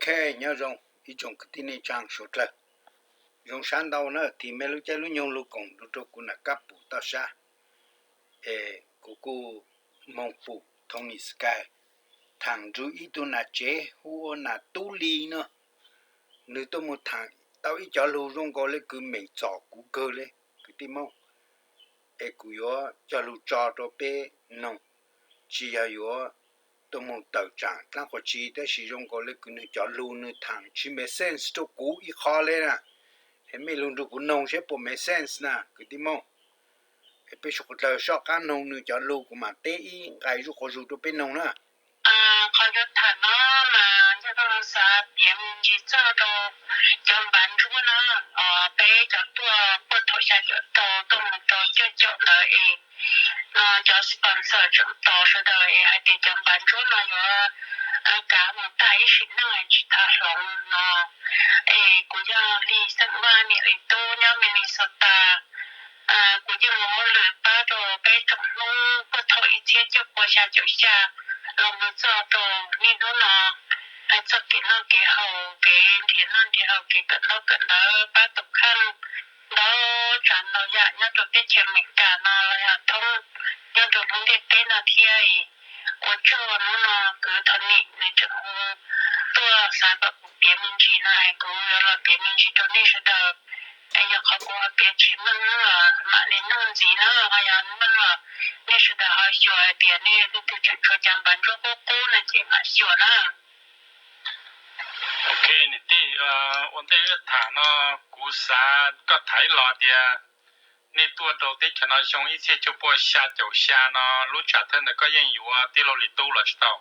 Ok, nyob zoo ib tsoom kwv tij neej tsaa suav dlawg. Zoo sab ntau na, tig mej lub caij lub nyoog lug koom nrug rua kuv nam Kab Pum Toj Sab. Es kuv kuj moog pum Tony Sky thaam nrug ib tug nam tsev hu ua nam Tub Lis no. Nwg tuaj moog thaam tau ib cov lug zoo nkaus le kws meem txom kuv kawg le kwv tij Moob. Es kuv yuav cog lug tso rua peb noog, tsi yog yuav tuaj moog tawm tsaam dlaab qhua tsi, tab sis zoo nkaus le kws nwg cov lug nwg thaam tsi make sense rua kuv ib qho le na. Es mej lug nrug kuv noog seb puas make sense na kwv tij Moob. Es peb suav dlawg soj qaab noog nwg cov lug, kuv maam teb ib nqai zuj quas zug rua peb noog na. Qhov yuav thaam no mas yog koj xaav piav me ntsis txog rau cov npav ntsuab na, peb cov tuaj puag thaum xya caum rau tuaj moog rau cuaj caum ntawd es no cov sponsor tseem tos sawv daws es hais tias cov npav ntsuab no yuav kav moog tag ib sim neej tsi tau hloov no. Es kuv yog Lis xeem Vaj, niam Lis Tub nyob Minnesota. Kuv yeej ua hauj lwm pab rau peb tsoom Hmoob puag thaum ib txhiab cuaj pua xya caum xya los mus txog rau niaj hnub no, hais txog kev noj kev haus, kev nrhiav noj nrhiav haus, kev kawm ntaub kawm ntawv, pab tus kheej ntau tsav ntau yam nyob rau teb chaws Amelikas no los yog thoob nyob rau lub ntiaj teb no thiab. Ua tsaug hnub no kwv Thov Nim nws tseem hu tuaj xav kom kuv piav me ntsis no, kuv yuav los piav me ntsis rau nej sawv daws. Es yog qhov kuv ho piav tsis meej los mam li nug ntxiv na, ho yog meej los nej sawv daws ho xyuas hais tias nej leej twg tseem tshuav cov npav ntsuab qub qub no ces mam xyuas na. Ok, niam tij, ua ntej wb tham no kuv xav koj tham ib los tias nej tuaj rau teb chaws no xyoo ib txhiab cuaj pua xya caum xya no lub tsam thawj ntawd koj yeej yuav tij laug Lis Tub los tsis tau?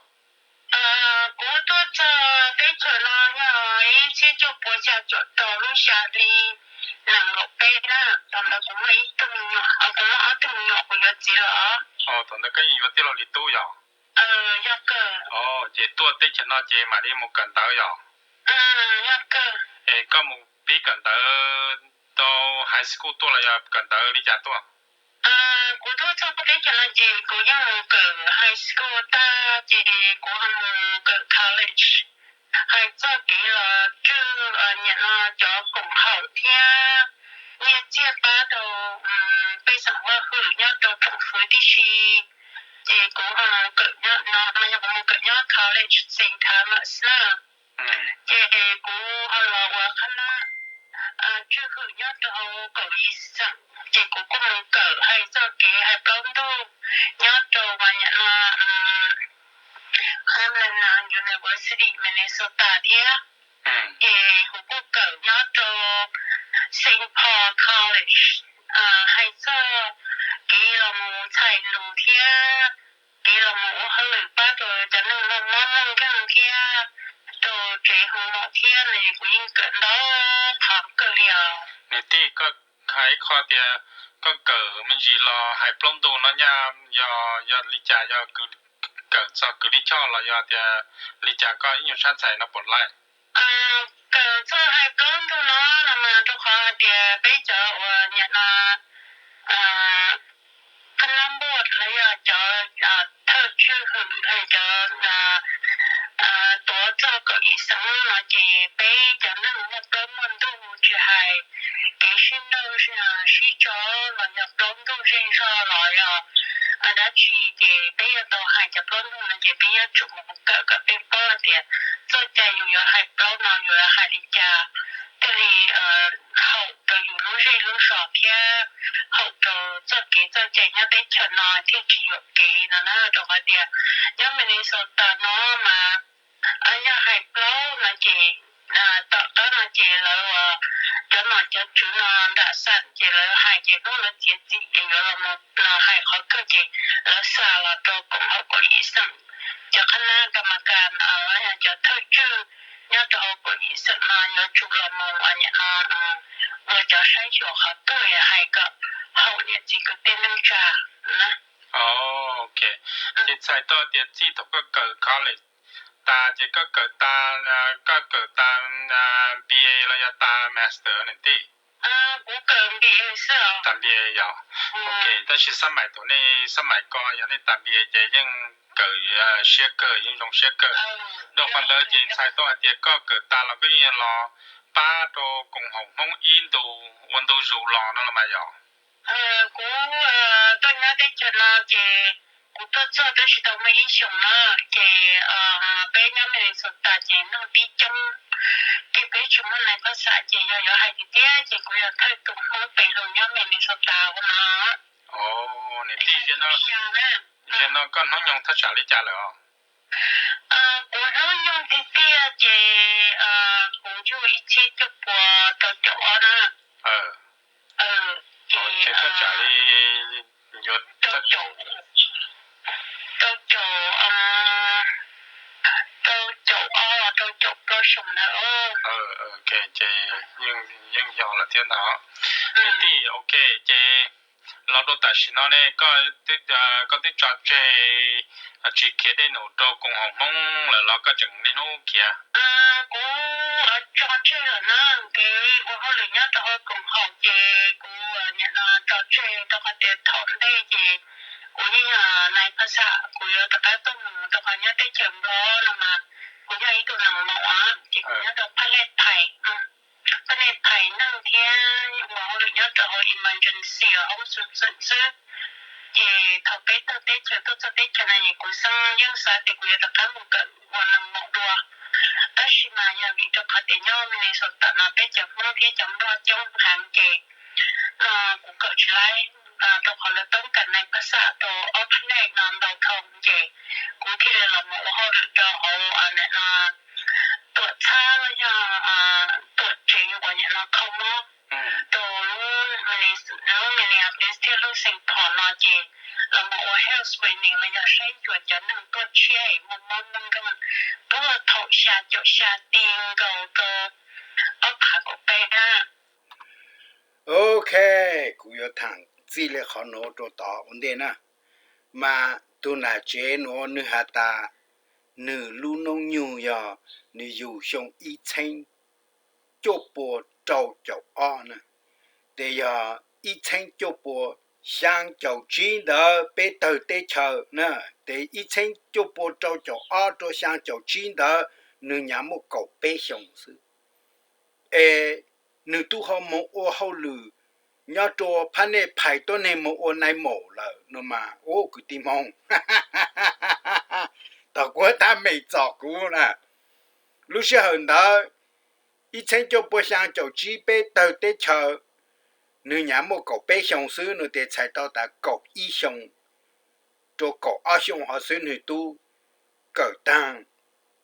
Kuv tuaj txog teb chaws no yog ib txhiab cuaj pua xya caum rau lub xya hli nees nkaum peb na. Thaum ntawd kuv muaj ib tug me nyuam, kuv muaj ob tug me nyuam kuv yuav txiv lawm. Thaum ntawd koj yeej yuav tij laug Lis Tub yog? Yog kawg. Ces tuaj teb chaws no ces mam li mus kawm ntawv yog? Yog kawg. Es koj mus pib kawm ntawv rau high school tuaj los yog kawm ntawv li cas tuaj? Kuv tuaj txog teb chaws no ces kuv yeej mus kawm high school tag ces kuv ho mus kawm college. Hais txog kev los tswj nim no cov koom haum thiab nyiaj txiag pab rau pej xeem vaj hwm nyob rau tsoom fwv tib si, ces kuv ho mus kawm nyob no, yog kuv mus kawm nyob college Saint Thomas na. Ces kuv ho los ua qhab nab tswj hwm nyob rau hauv kaum yim xeem, ces kuv kuj mus kawm hais txog kev hais plaub ntug nyob rau nim no Hamline University Minnesota thiab. Ces kuv kuj kawm nyob rau Saint Paul College, hais txog kev los mus txhais lus thiab kev los mus ua hauj lwm pab rau cov neeg muaj mob muaj nkeeg thiab rau tsev hu maum thiab no kuv yeej kawm ntau qhov kawg li os. Niam tij, koj hais ib qho tias koj kawm me ntsis los hais plaub ntug no nyaj yog, yog li cas, yog kawm txog kws lij choj los yog tias li cas, koj ib nyuag sab txhais no puas laij? Kawm txog hais plaub ntug no no mas rau qhov hais tias peb cov uas nim no qhab nab npauj los yog cov thawj tswj hwm, cov tuav txog kaum yim xeem no ces peb cov neeg muaj plaub muaj ntug tsis hais kev sib nrauj sib tso los yog plaub ntug zej zog los yog dab tsi ces peb yuav tau hais cov plaub ntug no ces peb yuav tsum mus kawm kom peb paub tias txoj cai yus yuav hais plaub no yus yuav hais li cas thiaj li haum rau yus lub zej lub zos thiab haum rau txoj kev txoj cai nyob teb chaws no thiaj tsis yuam kev no na. Rau qhov tias nyob Minnesota no mas yog hais plaub no ces tom qab no ces lawv cov nom cov tswv no nram xeem ces lawv hais ces hnub lawv txiav txim ces yuav los hais qhov kawg ces lawv xa los rau koom haum kaum yim xeem. Cov qhab nab kas mas kas los yog cov thawj tswj nyob rau hauv kaum yim xeem no yuav tsum los mus ua nim no ua cov saib xyuas qhov twg hais kom haum niam txiv kwv tij neej tsa na. Ok, ces txhais tau tias txij thaum koj kawm college tas ces koj kawm tas, koj kawm tas B A los yog tas master niam tij? Kuv kawm B A xwb os. Tas B A yog. Ok, tab sis xab maim thaum nej xab maim ko yog nej tas B A ces yeej kawm siab kawg, yeej zoo siab kawg. Rau qhov ntawd ces txhais tau hais tias koj kawm tas los koj yeej los pab rau koom haum Hmoob ib ntus ua ntu zus los no los mas yog? Kuv tuaj nyob teb chaws no ces kuv tuaj txog twb tsis tau muaj ib xyoos na, ces peb nyob Minnesota ces neeg pib coob, ces peb tsis muaj nais phaj xaj ces yog yuav hais tiag tiag ces kuv yog thawj tus Hmoob pes lug nyob Minnesota ua no. Nim tij, zaum no koj hnub nyoog thaj tsam li cas lawm os? Kuv hnub nyoog tiag tiag ces kuv yug ib txhiab cuaj puas rau caum ob na. Ces thaj tsam li, rau caum, rau caum ob, rau caum plaub xyoo ntawd. Ces yeej yog lawm thiab ntag. Nim tij, ok, ces los rau tam sim no ne, koj twb tso tseg tsis khiav dej num rau koom haum Hmoob lawm los koj tseem niaj hnub khiav? Kuv tso tseg lawm na, kev ua hauj lwm nyob rau hauv koom haum ces kuv nim no tso tseg rau qhov tias thaum ntej ces kuv yeej yog nais phaj xaj, kuv yuav rov qab tuaj mus rau qhov nyob teb chaws Nplog no mas kuv yog ib tug neeg maum, ces kuv nyob rau phab lej phais, phab lej phais neeg thiab ua hauj lwm nyob rau hauv emergency hauv xwm txwm xwb. Ces thaum peb tawg teb chaws tuaj txog teb chaws no es kuv xeeb yeej xav tias kuv yuav rov qab mus kawm ua neeg maum dua. Tab sis mas yog vim rau qhov tias nyob Minnesota no peb cov Hmoob thiab cov Nplog coob heev ces no kuv kawm tsis laib, rau qhov lawv toob kas nais phaj xaj rau ob phab lej no ntau dhau ces kuv thiaj li los mus ua hauj lwm rau hauv nim no tuam txhab los yog tuam tsev uas nim no kho mob rau lub Minneapolis thiab lub Saint Paul no ces los mus ua health screening los yog saib xyuas cov neeg tuaj tshiab es muaj mob muaj nkeeg puag thaum xya caum xya ti nkaus rau ob phav kaum peb na. Ok, kuv yuav tham txij li qhov nuav rau tod ua ntej na. Mas tus nam tsev nuav nwg has tas nwg lub noob nyoog yog nwg yug xyoo ib txheeb cuaj pua rau caum ob na, tes yog ib txheeb cuaj pua xyaa caum tsib ntawd peb tawg teb chaws na, tes ib txheeb cuaj pua rau caum ob rua xyaa caum tsib ntawd nwg nyam muaj kaum peb xyoos xwb. Es nwg tub ho moog ua hauj lwm nyob rua phab nej phais tuab neeg moog ua nai maum lawm no mas, ub, kwv tij Hmoob, thaum kuv tab meem txom kuv na, lub sij hawm ntawd ib txheeb cuaj pua xyaa caum tsib peb tawg teb chaws, nwg nyam muaj kaum peb xyoo xwb no tes txhais tau tas kaum ib xyoo rua kaum ob xyoo hov xwb nwg tub kawm taag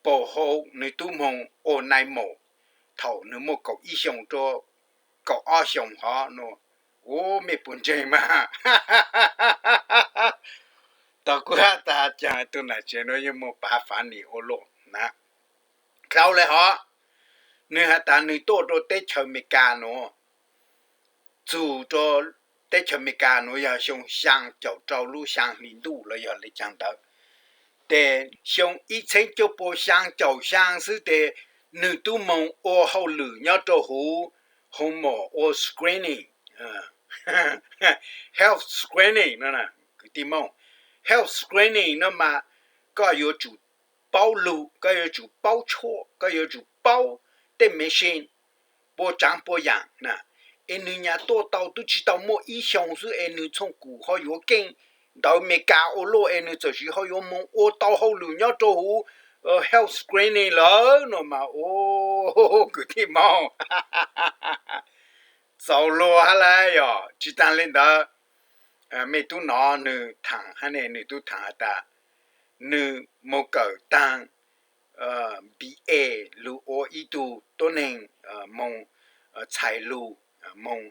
pau hau, nwg tub moog ua nai maum thaum nwg muaj kaum ib xyoo rua kaum ob xyoo hov no. Ub, mej puas ntseeg mas? Tau kuv has tas caag tug nam tsev nuav yeej muaj pav fav nim ua luaj na. Dlhau le hov, nwg has tas nwg tuaj rua teb chaws Amelikas nuav, txug rua teb chaws Amelikas nuav yog xyoo xyaa caum rau lub xyaa hli ntuj los yog le caag ntawd. Tes xyoo ib txheeb cuaj pua xyaa caum xyaa xwb tes nwg tub moog ua hauj lwm nyob rua huv hoo mom ua screening, health screening no, kwv tij Moob. Health screening no mas koj yuav tsum paub lug, koj yuav tsum paub tshuaj, koj yuav tsum paub tej machine pua tsaav pua yaam na. Es nwg nyam tuaj tau twb tsi tau muaj ib xyoo xwb es nwg txhooj kum ho yuav keej ntawd Amelikas ua luaj es nwg txawm sis ho yuav moog ua tau hauj lwm nyob rua huv health screening lawm no mas, ub, kwv tij Moob, txaus luag hab lauj. Yog tsi taag le ntawd, mej tub nov nwg thaam hab ne, nwg tub thaam has tas nwg moog kawm taag B A lug ua ib tug tuab neeg moog txhais lug, moog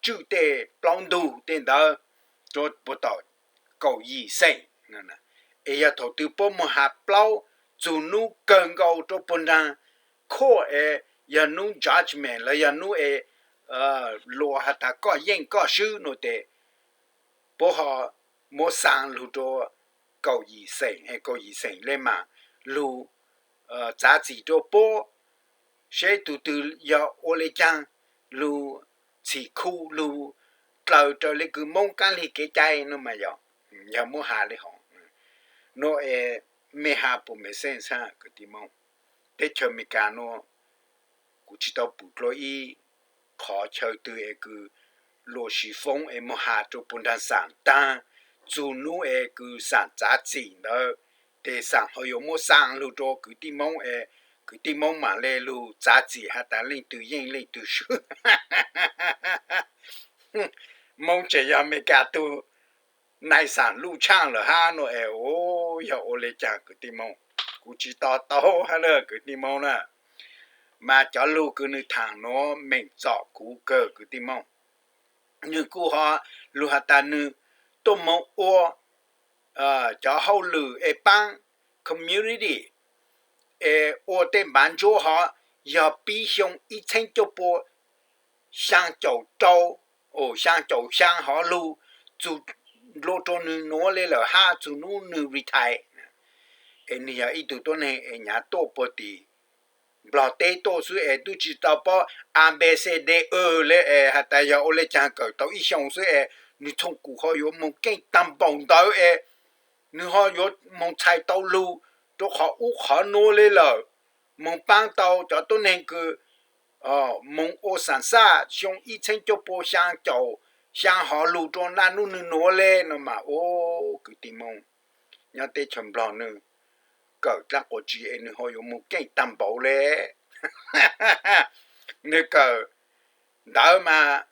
tswj tej plaub ntug tej ntawd rua puag tom kaum yim xeem. Es yog thaum twg puab moog has plaub txug nub kawg nkaus rua puag nraag court es yog nub judgment los yog nub es luas has tas koj yeej koj swb no tes puab ho muab xaa lug rua kaum yim xeem, kaum yim xeem le mas lug txav txim rua puab seb tug twg yog ua le caag, lug txhim khu lug dlaws raws le kws Moob kaab lig kev cai no mas yog, yog muab has le hov no es Mej has puas mev xeej xab kwv tij Moob? Teb chaws Amelikas nuav kuv tsi tau pum dlua ib qhov chaw twg es kws luas siv foob es moog has rua puag nraag xaam taag. Txug nub es kws xaam txav txim ntawd, tes xaam ho yuav muab xaa lug rua kwv tij Moob es kwv tij Moob maam le lug txav txim has tas leej twg yeej leej twg swb. Moob tseem yog Amelikas tug nai xaam luj tshaaj lawm hab nuav es, yog ua le caag kwv tij Moob? Kuv tsi to taub hab na kwv tij Moob na. Mas cov lug kws nwg thaam nuav meem txom kuv kawg kwv tij Moob. Nwg kuj ho lug has tas nwg tuaj moog ua cov hauj lwm es paab community es ua tej npav ntsuab hov, yog pib xyoo ib txheeb cuaj pua xyaa caum rau, xyaa caum xyaa hov lug, txug nplua rua nwg nuav le lawm hab txug nub nwg retire. Es nwg yog ib tug tuab neeg es nyav tuaj puag tim Nplog teb tuaj xwb es tub tsi tau paub A B C D le es has tas yog ua le caag kawm tau ib xyoo xwb es nwg txhooj kum ho yuav moog keej taag npaum ntawd es nwg ho yuav moog txhais tau lug rua qhov ub qhov nuav le lawm, moog paab tau cov tuab neeg kws moog ua xaam xaj xyoo ib txheeb cuaj pua xyaa caum xyaa hov lug rua naj nub nwg nuav le no mas, ua kwv tij Moob, nyob teb chaws Nplog nwg kawm dlaab quas tsi es nwg ho yuav moog keej taag npaum le. Nwg kawm ntawd mas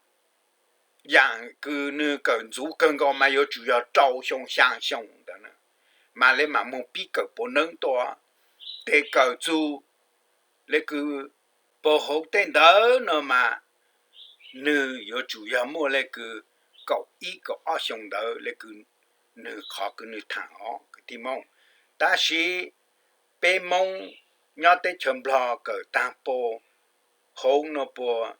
yaam kws nwg kawm ntxuv kawg nkaus mas yuav tsum yog rau xyoo xyaa xyoo ntawd, mas le maam moog pib kawm puav neeb tuaj. Tes kawm txug le kws puag hauv tej ntawd no mas nwg yuav tsum yog muaj le kws kaum ib kaum ob xyoo ntawd le kws nwg qhov kws nwg thaam os kwv tij Moob. Tab sis peb Moob nyob teb chaws Nplog kawm taag puag hauv no puas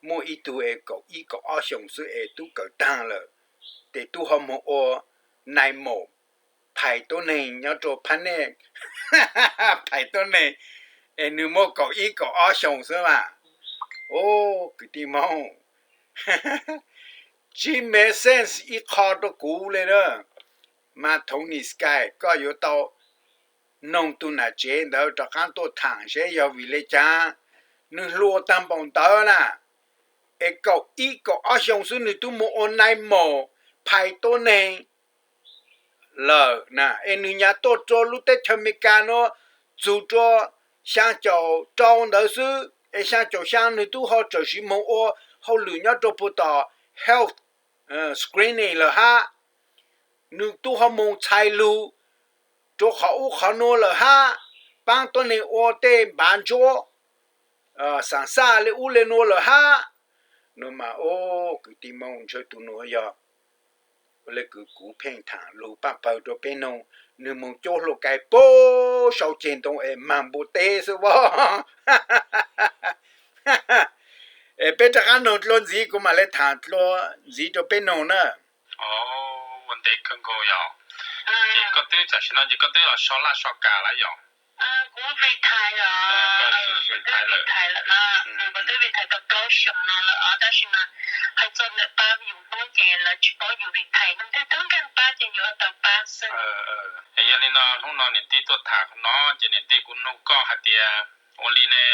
muaj ib tug es kaum ib kaum ob xyoo xwb es tub kawm taag lawm, tes tub ho moog ua nai maum phais tuab neeg nyob rua phab nej, phais tuab neeg es nwg muaj kaum ib kaum ob xyoo xwb mas. Ua kwv tij Moob, tsis make sense ib qho rua kuv le na. Mas Tony Sky, koj yuav tau noog tug nam tsev ntawd rov qaab tuaj thaam seb yog vim le caag nwg hluas taag npaum ntawd na, es kaum ib kaum ob xyoo xwb nwg tub moog ua nai maum phais tuab neeg lawm na, es nwg nyav tuaj rua lub teb chaws Amelikas nuav txug rua xyaa caum rau ntawd xwb, es xyaa caum xyaa nwg tub ho tawm siv moog ua hauj lwm nyob rua puag tom health screening lawm hab. Nwg tub ho moog txhais lug rua qhov ub qhov nuav lawm hab, paab tuab neeg ua tej npav ntsuab, xaam xaj le ub le nuav lawm hab. No mas, ua kwv tij Moob, ntshe tug nuav yog le kws kuv pheej thaam lug paaj pawg rua peb noog, nwg moog cuab hlua kais puag sau ceg ntoo es maag npua teb xwb as. Es peb rov qaab noog dlua ntxiv, kuv mam le thaam dlua ntxiv rua peb noog na. Ua ntev kawg nkaus yog. Ces koj twb tam sim no ces koj twb los so laj so kam lawm yog? Kuv retire lawm, kuv twb retire tau plaub xyoos no lawm os, tab sis mas hais txog ntawm pab yus hnub ces lawv tsis paub yus retire, hnub twg twb nkeeg pab ces yus tau pab xwb. Yog li no hnub no niam tij tuaj tham qhov no ces niam tij kuv nug koj hais tias ua li ne,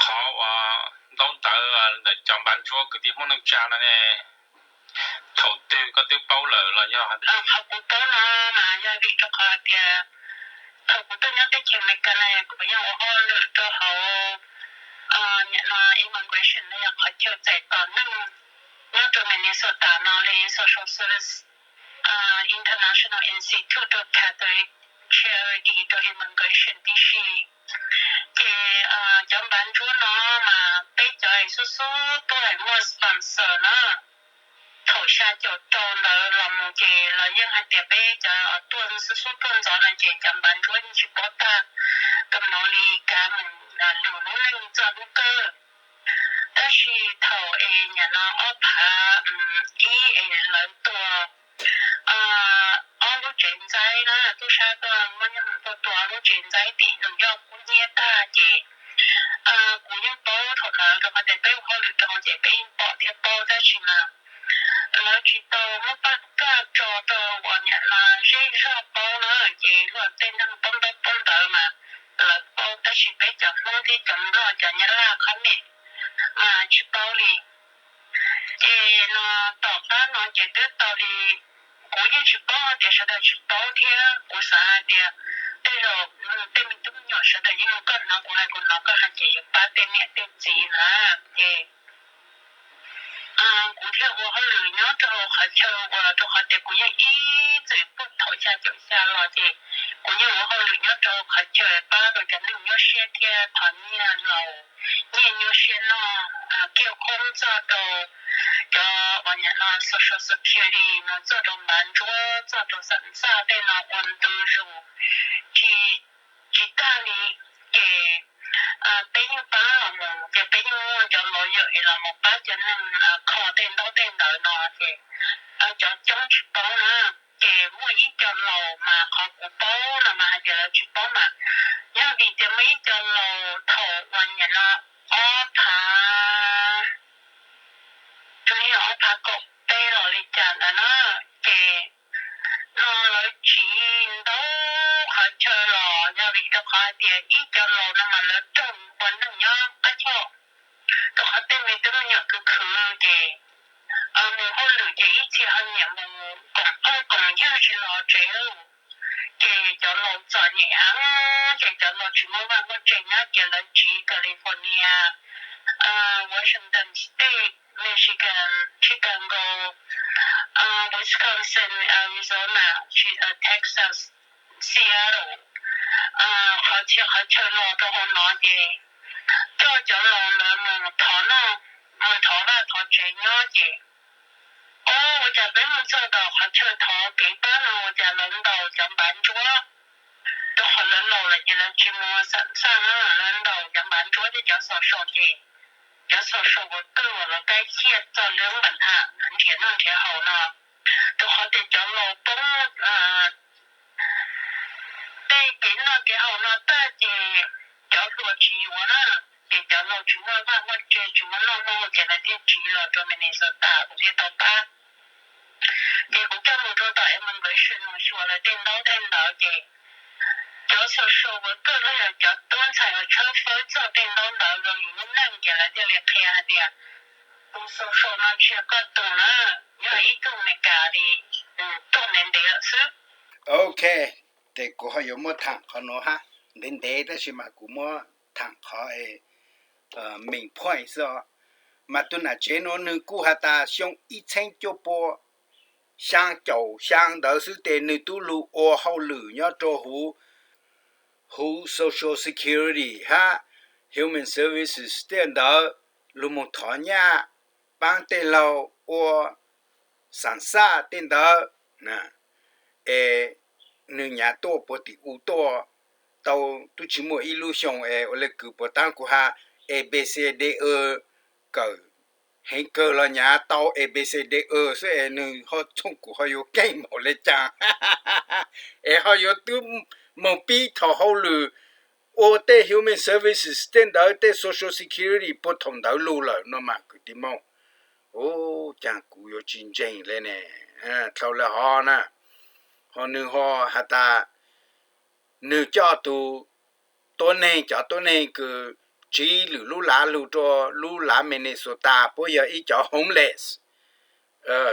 qhov uas ntaub ntawv ntawm cov npav ntsuab kwv tij Hmoob neej tsa no ne, thaum twg koj twb paub lawm los yog? Qhov kuv paub no mas yog vim rau qhov hais tias thaum kuv tuaj nyob teb chaws Amelikas no kuv yeej ua hauj lwm rau hauv nim no immigration los yog qhov chaw txais tos neeg nyob rau Minnesota no li Social Service International Institute rau Catholic Charity rau immigration tib si. Ces cov npav ntsuab no mas peb cov xub xub tuaj muaj sponsor na. Thaum xya caum rau ntawd los mus ces los yeej hais tias peb cov tuaj xub xub tuaj ntxov no ces cov npav ntsuab yeej tsis paub tag, kam no li kav mus lug lub neej txog lub kawg. Tab sis thaum es nim no ob phav ib es lawv tua ob lub tsev ntxaib na, tub sab tuaj muab nyob hov tuaj tua ob lub tsev ntxaib tim New York kub hnyiab tag ces kuv yeej paub thaum ntawd rau qhov tias peb ua hauj lwm rau ces peb yeej pom thiab paub, tab sis mas lawv tsis tau muab pab kaj tso rau uas niam no zej zog paub na, ces luag tej neeg paub ntaub paub ntawv mas lawv paub, tab sis peb cov Hmoob thiab cov Nplog cov Nyab Laj qhov mem mas tsis paub li. Ces no tom qab no ces twb tau li, kuv yeej tsis paub tias sawv daws tsis paub thiab, kuv xav hais tias tej zaum tej me tub me nyuam sawv daws yeej hnov, koj hnov kuv hais, kuv hnov koj hais ces yuav pab tej niam tej txiv na. Ces kuv thiaj ua hauj lwm nyob rau hauv qhov chaw uas rau qhov tias kuv yeej ib txwm puag thaum xya caum xya los ces kuv yeej ua hauj lwm nyob rau hauv qhov chaw pab rau cov neeg nyuaj siab thiab thov nyiaj laus, nyiaj nyuaj siab noj, kiag khoob txog rau cov uas niam no social security, mus txog rau npav ntsuab, txog rau xam xaj tej no ua ntu zus tsis, tsis tag li. Ces peb yeej pab los mus, ces peb yeej muaj cov lawyers es los mus pab cov neeg kho tej ntaub tej ntawv no ces cov coob tsis paub na. Ces muaj ib co laus mas qhov kuv paub no mas hais tias lawv tsis paub mas yog vim tias muaj ib co laus thaum uas niam no ob phav, twb yog ob phav kaum peb los li cas ntawd na, ces no lawv tsiv ntau qhov chaw los yog vim rau qhov hais tias ib co laus no mas lawv raug ua neeg nyob qab choj, rau qhov tej me tub me nyuam khwv khwv ces mus hauj lwm ces ib txhia ho nyiam mus koom phooj koom ywg tsis los tsev, ces cov laus txom nyem heev, ces cov laus tsis muaj vaj muaj tse nyob ces lawv tsiv California, Washington State, Michigan, Chicago, Wisconsin, Arizona, Texas, Seattle, qhov txhia qhov chaw los rau hauv no ces coj cov laus ntawd mus thov noj, mus thov vaj thov tsev nyob ces ua cas peb mus txog tom qhov chaw thov kev pab no ua cas lawv ntaus cov npav ntsuab, rau qhov lawv laus lawm ces lawv tsis mus xam xaj na, lawv ntaus cov npav ntsuab thiab cov social ces cov social worker uas lawv kab ciaj txog lub npa ha nrhiav noj nrhiav haus no, rau qhov tias cov laus poob tej kev noj kev haus no tag ces cov hluas tsis yuav na, ces cov laus tsis muaj vaj muaj tse tsis muaj noj muaj haus ces lawv thiaj tsiv los rau Minnesota kuv thiaj tau pab. Ces kuv coj mus rau tom immigration mus xyuas lawv tej ntaub tej ntawv ces cov social worker los yog cov tub ntxhais uas tshawb fawb txog tej ntaub ntawv rau yus lub neej ces lawv thiaj li qhia hais tias tus social no tsis yog koj tus na, yog ib tug Amelikas li, tuag ntev ntev lawm xwb. Ok, ces kuv ho yuav muab tham qhov nuav hab, ntev ntev tab sis mas kuv muab tham qhov main point xwb os. Mas tus nam tsev nuav nws kuj has tas xyoo ib txheeb cuaj pua xyaa caum xyaa ntawd xwb tes nws tub lug ua hauj lwm nyob rau huv, huv social security hab human services tej ntawd, lug moog thov nyaj paab tej laug ua xam xaj tej ntawd. Es nws nyav tuaj puag tim u tuaj tau tub tsi muaj ib lub xyoo es ua le kws puag taab kuv has A B C D E kawm heev kawg los nyav tau A B C D E xwb es nws ho txhooj kuv ho yuav keej npaum le caag es ho yuav tub moog pib thaum hauj lwm ua tej human services tej ntawd tej social security puag thaum ntawd lug lawm no mas kwv tij Moob. Ua caag kuv yuav tsi ntseeg le ne, dlhau le hov na. Ho nws ho has tas nws coj tug tuab neeg, cov tuab neeg kws tsiv lwm lub lav lug rua lub lav Minnesota puab yog ib cov homeless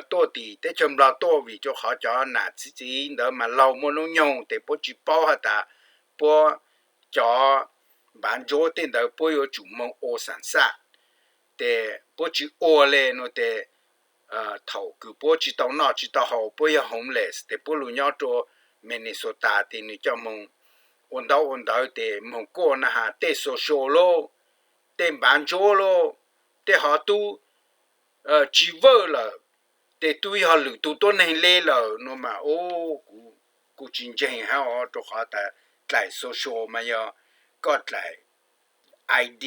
tuaj tim teb chaws Nplog tuaj vim rua qhov cov nam txiv txiv ntawd mas laug muaj noob nyoog tes puab tsi paub has tas puab cov npav ntsuab tej ntawd puab yuav tsum moog ua xam xaj, tes puab tsi ua le no tes thaum kws puab tsi tau noj tsi tau haus puab yog homeless tes puab lug nyob rua Minnesota tes nws coj moog ua ntaub ua ntawv tes moog kuaj na has tej social lauj, tej npav ntsuab lauj, tej hov tub tsi vwj lawm, tes tub yog lwm tug tuab neeg le lawm no mas kuv tsi ntseeg hab os, rua qhov tas dlaim social mas yog koj dlaim I D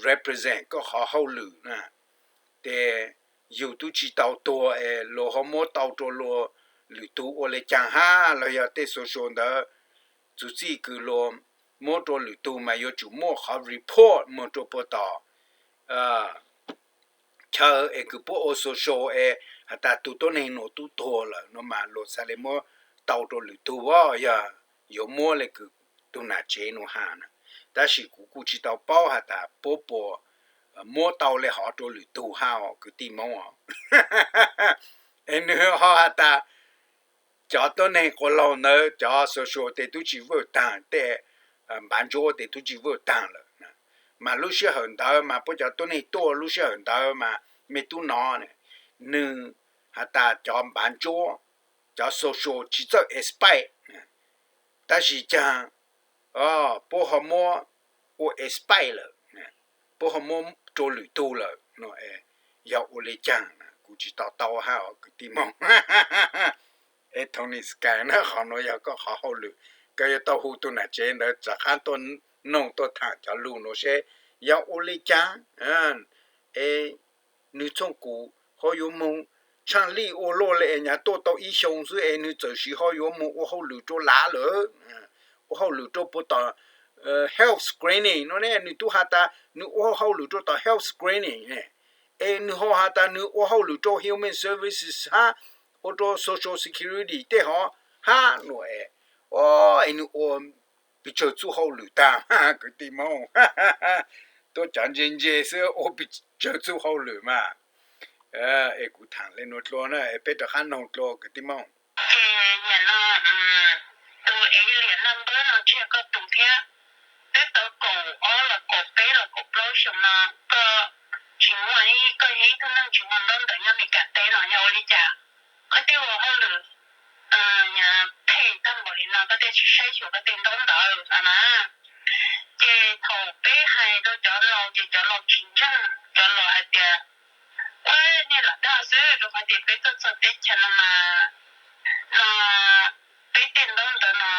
represent koj qhov hauj lwm na, tes yug tub tsi tau tuag es luag ho muab tau rua luag lwm tug ua le caag hab los yog tej social ntawd txuv txij kws luag muab rua lwm tug mas yuav tsum muaj qhov report moog rua puag tom chaw es kws puab ua social es has tas tug tuab neeg nuav tub tuag lawm no mas luag xaav le muab tau rua lwm tug, yog yuav muab le kws tug nam tsev nuav has na. Tab sis kuv kuj tsi tau paub has tas puab puas muab tau le hov rua lwm tug hab kwv tij Moob os. Es nwg ho has tas cov tuab neeg quas laug ntawd cov social tes tub tsi vwj taag, tej npav ntsuab tes tub tsi vwj taag lawm. Mas lub sij hawm ntawd mas puab cov tuab neeg tuaj lub sij hawm ntawd mas mej tub nov, nwg has tas cov npav ntsuab, cov social tsi txawj expire, tab sis caag puab ho muab ua expire lawm, puab ho muab rua lwm tug lawm no, yog ua le caag kuv tsi to taub hab os kwv tij Moob. Es Tony Sky na, qhov nuav yog koj qhov hauj lwm, koj yuav tau hu tug nam tsev ntawd rov qab tuaj noog tuaj thaam cov lug nuav seb yog ua le caag. Es nwg txhooj kuv ho yuav moog tshaaj lij ua luaj le es nyav tuaj tau ib xyoo xwb es nwg txawm sis ho yuav moog ua hauj lwm rua lav lawm, ua hauj lwm rua puag tom health screening no ne, nwg tub has tas nwg ua hauj lwm rua tom health screening ne, es nwg ho has tas nwg ua hauj lwm rua human services hab ua rua social security tej hov hab no es, es nwg ua pes tsawg txuj hauj lwm taag kwv tij Moob. Tuab cov ntse ntse xwb ua pes tsawg txuj hauj lwm mas. Es kuv thaam le nuav dlua na es peb rov qab noog dlua kwv tij Moob. Ces niam no, tus Alien Number no tsis yog koj tus thiab. Peb tau kaum ob los kaum peb los kaum plaub xyoo no, koj tsis muaj ib, koj yog ib tug neeg tsis muaj ntaub ntawv nyob Meskas teb no yog ua li cas? Koj tej ua hauj lwm phem tag npaum li no koj tej tsis saib xyuas koj tej ntaub ntawv no na. Ces thaum peb hais rau cov laus ces cov laus tsis ntseeg, cov laus hais tias, ua nej lam dag xwb, rau qhov tias peb tuaj txog teb chaws no mas, no, peb tej ntaub ntawv no,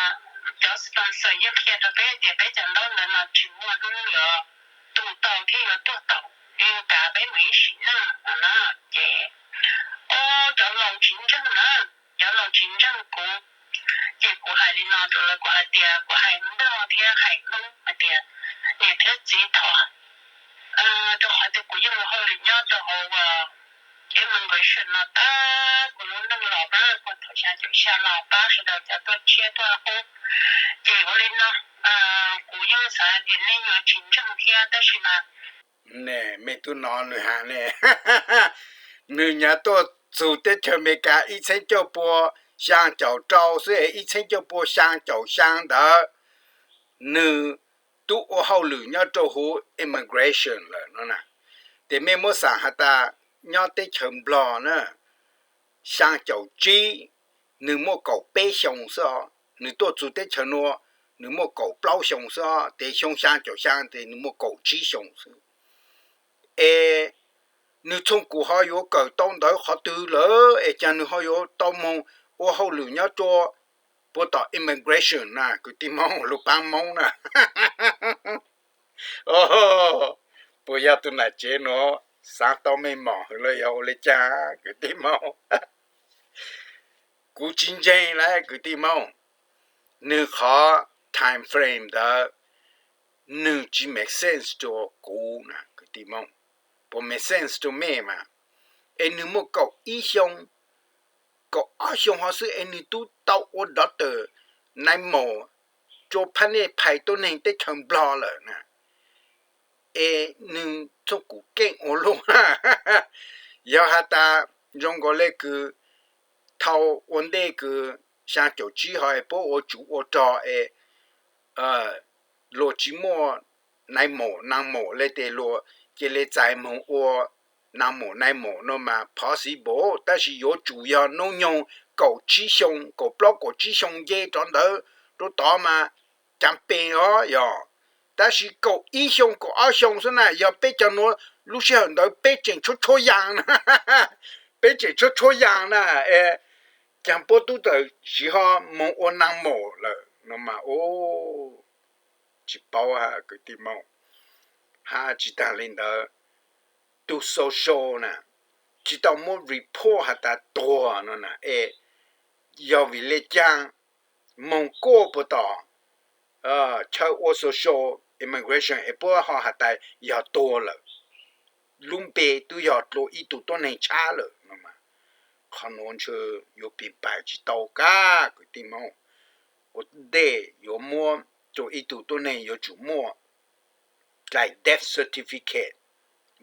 cov sponsor yeej qhia rau peb tias peb cov ntaub ntawv no tsis muaj hnub yuav tu tau thiab yuav tuag tau, yeej kav peb mus ib sim neej no na. Ces, o, cov laus tsis ntseeg na, cov laus tsis ntseeg kuv. Ces kuv hais li no rau lawv, kuv hais tias kuv hais Nplog thiab hais Hmoob hais tias, niam thiab txiv thov, rau qhov tias kuv yeej ua hauj lwm nyob rau hauv immigration no tag kuv lub neej los na, kuv thaum xya caum xya los pab sawv daws cov tuaj tshiab tuaj qub. Ces ua li no, kuv yeej xav tias nej yuav tsis ntseeg thiab tab sis mas, ne, mej tub nov nwg has ne, nwg nyav tuaj txug teb chaws Amelikas ib txheeb cuaj pua xyaa caum rau xwb es ib txheeb cuaj pua xyaa caum xyaa ntawd nwg tub ua hauj lwm nyob rau huv immigration lawm no na. Ces mej muab xaam has tas nyob teb chaws Nplog na, xyaa caum tsib, nwg muaj kaum peb xyoo xwb os. Nwg tuaj txug teb chaws nuav, nwg muaj kaum plaub xyoo xwb os, ces xyoo xyaa caum xyaa ces nwg muaj kaum tsib xyoo xwb. Es nwg txhooj kuv ho yuav kawm tau ntawv qhov twg lawm es caag nwg ho yuav tau moog ua hauj lwm nyob rua puag tom immigration na kwv tij Moob, lug paab Moob na. Puas yog tug nam tsev nuav xaav tau mej mom hwv los yog ua le caag kwv tij Moob? Kuv tsis ntseeg lawm kwv tij Moob. Nwg qhov time frame ntawd nwg tsis make sense rua kuv na kwv tij Moob. Puas make sense rua mej mas? Es nwg muaj kaum ib xyoo, kaum ob xyoo hov xwb es nwg tub tau ua doctor, nai maum, rua phab nej phais tuab neeg teb chaws Nplog lawm na. Es nwg txhooj kuv keej ua luaj. Yog has tas zoo nkaus le kws thaus ua ntej kws xyaa caum tsib hov es puab ua tsuv ua rog es luag tsis muaj nai maum nai maum le tes luag cia le txais moog ua nai maum nai maum no mas possible, tab sis yuav tsum yog nub nyoog kaum tsib xyoo, kaum plaub kaum tsib xyoo nce rov ntawd rua tod mas cav pes os yog. Tab sis kaum ib xyoo kaum ob xyoo xwb na, yog peb cov nuav lub sij hawm ntawd peb tseem tshuab tshuab yaas na, peb tseem tshuab tshuab yaas na, es caag puab tub txawm siv ho moog ua nai maum lawm no mas, tsis paub hab kwv tij Moob. Hab tsis taag le ntawd, tug social na tsis tau muab report has tas tuag no na, es yog vim le caag moog kuaj puag tom chaw ua social immigration es puab ho has tas yog tuag lawm? lub npe twb yog rua ib tug tuab neeg tshab lawm no mas, qhov nuav ntshe yuav pim pais tsis tau kag kwv tij Moob. Ua ntej yuav muab rua ib tug tuab neeg yuav tsum muaj dlaim death certificate,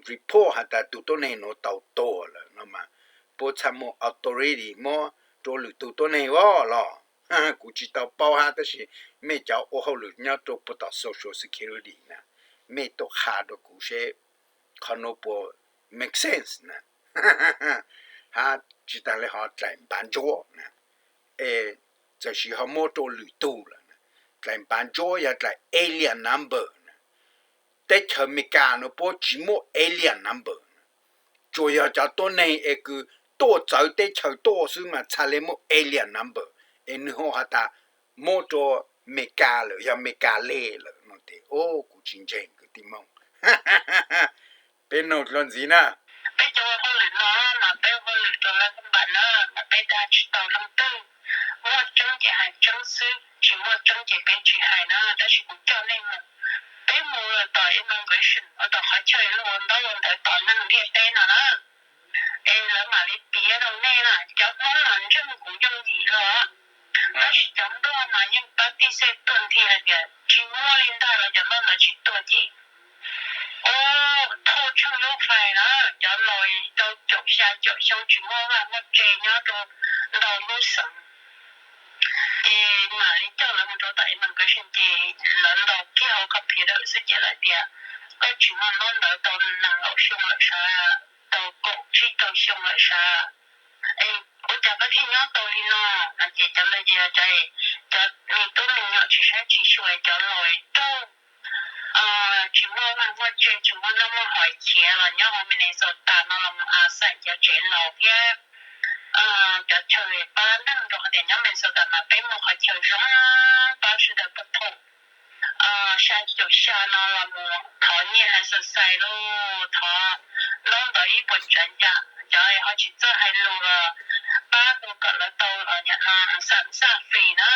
report has tas tug tuab neeg nuav tau tuag lawm no mas, puab txhaj muaj authority muab rua lwm tug tuab neeg os los? Kuv tsis tau paub hab, tab sis mej cov ua hauj lwm nyob rua puag tom Social Security na, mej tuaj qha rua kuv seb qhov nuav puas make sense na. Hab tsis taag le hov dlaim npav ntsuab na, es txawm sis ho muab rua lwm tug lawm na. Dlaim npav ntsuab yog dlaim alien number na. Teb chaws Amelikas nuav puab tsis muaj alien number, tsuas yog cov tuab neeg es kws tuaj txawv teb chaws tuaj xwb mas txhaj le muaj alien number, es nwg hu has tas muab rua Amelikas lawm, yog Amelikas le lawm no tes, o, kuv tsis ntseeg kwv tij Moob. Peb noog dlua ntxiv na. Peb cov ua hauj lwm no mas peb ua hauj lwm rua lawv kab npas na, mas peb dag tsis tau leej twg. Muaj tseeb ces hais tseeb xwb, tsis muaj tseeb ces peb tsis hais na. Tab sis kuv coj nej mus, peb mus lawm tom immigration, ua tom qhov chaw lug ua ntaub ua ntawv tom neeg ntiaj teb no na, es lawv mam li piav rau nej na. Cov Hmoob mas ntseeg kuv yooj yim los, tab sis cov Nplog mas yeej pab tij xej tuag nthi hais tias tsis muaj li ntag los cov Nplog ntawd tsis tuag ces, o, thauj tsheej lub fais na, cov laus rau caum xya caum xyoo tsis muaj vaj muaj tse nyob rau ntau lub xeev. Ces mam li coj lawv mus rau tom immigration ces lawv ntaus kiag hauv computer xwb ces lawv tias koj tsis muaj ntaub ntawv tau nees nkaum xyoo lawm sav, tau kaum tsib rau xyoo lawm sav, es ua cas koj thiaj nyob tau li no? No ces cov ntawd ces cov, cov me tub me nyuam tsis saib tsis xyuas, cov laus raug, tsis muaj vaj muaj tse, tsis muaj noj muaj haus khiav los nyob hauv Minnesota no los mus a xaim cov tsev laus thiab cov chaw pab neeg rau qhov tias nyob Minnesota mas peb muaj qhov chaw zoo pab sawv daws pab thaum xya caum xya no los mus thov nyiaj exercise lauj, thov ntaub ntawv ib puas tsav yam, cov ho tsis txawj hais lus los pab mus kom lawv tau nyam no xam xaj fis na.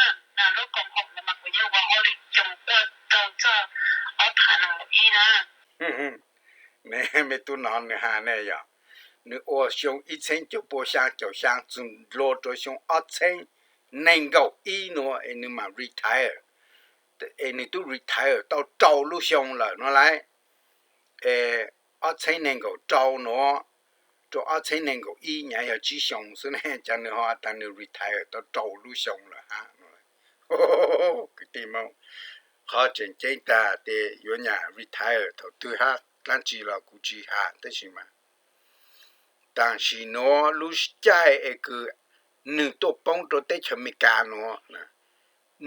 Lub koom haum no mas kuv yeej ua hauj lwm coob kuaj rau txog ob phav nees nkaum ib na. Me tub no nws has ne yog, nws ua xyoo ib txheeb cuaj pua xya caum xya txug dlua rau xyoo ob txheeb nees nkaum ib nuav es nws mam retire, es nws twb retire tau rau lub xyoo lawm no lauj. Es ob txheeb nees nkaum rau nuav rau ob txheeb nees nkaum ib nyav yog tsib xyoo xwb ne, cas nws ho tas nws retire tau rau lub xyoo lawm hab. Kwv tij Moob, qhov tseem ceeb tag tes yuav nyam retire thaum twg hab dlaab tsi los kuv tsis has tab sis mas tam sim nuav lub caij es kws nwg tuaj poob rau teb chaws Amelikas nuav,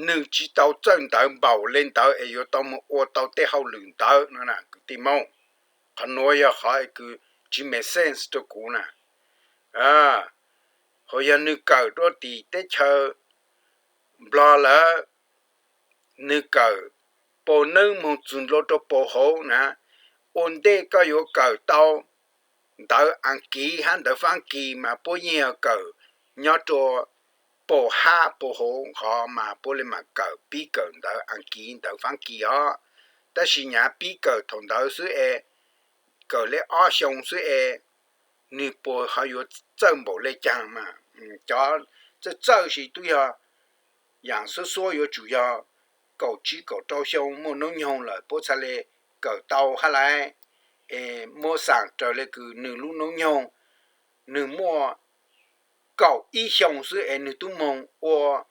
nwg tsis tau txawj ntawv npaum le ntawd es yuav tau mus ua tau tej hauj lwm ntawd no na kwv tij Moob. Qhov nuav yog qhov kws tsis make sense rau kuv na. Hos yog nwg kawm rua tim teb chaws Nplog lawm, nwg kawm pus neeb moog txug dlua rua pus hauv na, ua ntej koj yuav kawm tau ntawv Askiv hab ntawv Faab Kis mas puab yeej yog kawm nyob rua pus hab pus hauv hov mas puab le maam kawm pib kawm ntawv Askiv ntawv Faab Kis os. Tab sis nyav pib kawm thaum ntawd xwb es, kawm le ob xyoo xwb es, nwg puas ho yuav txawj npaum le caag mas. Cov txawj txawj sis tub yog yaam xuab xuab yuav tsum yog kaum tsib kaum rau xyoo muaj noob nyoog lawm puab txhaj le kawm tau hab lauj. Es muab xaam raws le kws nwg lub noob nyoog, nwg muaj kaum ib xyoo xwb es nwg tub moog ua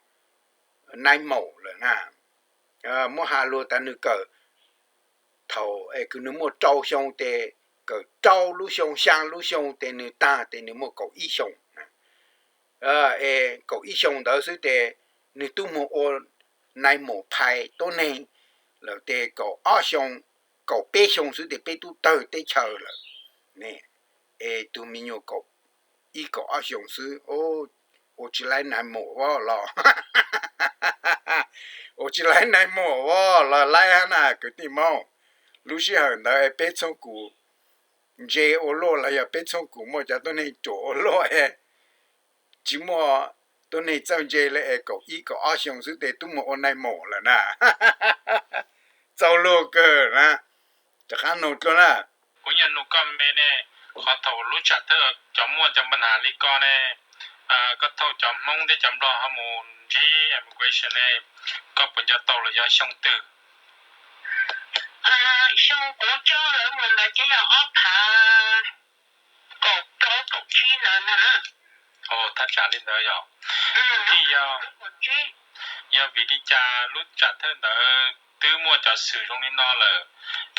nai maum lawm na. Muab has lug tas nwg kawm thaum es kws nwg muaj rau xyoo tes, kawm rau lub xyoo xyaa lub xyoo tes nwg taag tes nwg muaj kaum ib xyoo. Es kaum ib xyoo ntawd xwb tes nwg tub moog ua nai maum phais tuab neeg lawm tes kaum ob xyoo, kaum peb xyoo xwb tes peb tub tawg teb chaws lawm. Es tug me nyuam kaum ib kaum ob xyoo xwb, ua tsis laib nai maum as los, ua tsis laib nai maum as los laib hab na kwv tij Moob. Lub sij hawm ntawd es peb txhob kum ntse ua luaj los yog peb txhob kum muaj cov tuab neeg ruam ua luaj es tsis muaj tuab neeg txawj ntse le es kaum ib kaum ob xyoo xwb tes tub moog ua nai maum lawm na. Txaus luag kawg na. Rov qab noog dlua na. Kuv nyuag nug koj me ne, qhov thaum lub tsam thawj cov muaj cov npa nhas li ko ne, koj thauj cov Hmoob thiab cov Nplog ho mus ntsib immigration ne, koj puas nco tau los yog xyoo twg? Xyoo kuv coj lawv mus ntawd ces yog ob phav kaum plaub kaum tsib ntawd na. Thaj tsam li ntawd yog. Kuv thiaj yog, yog vim li cas lub tsam thawj ntawd twb muaj cov xwm zoo li no lawm,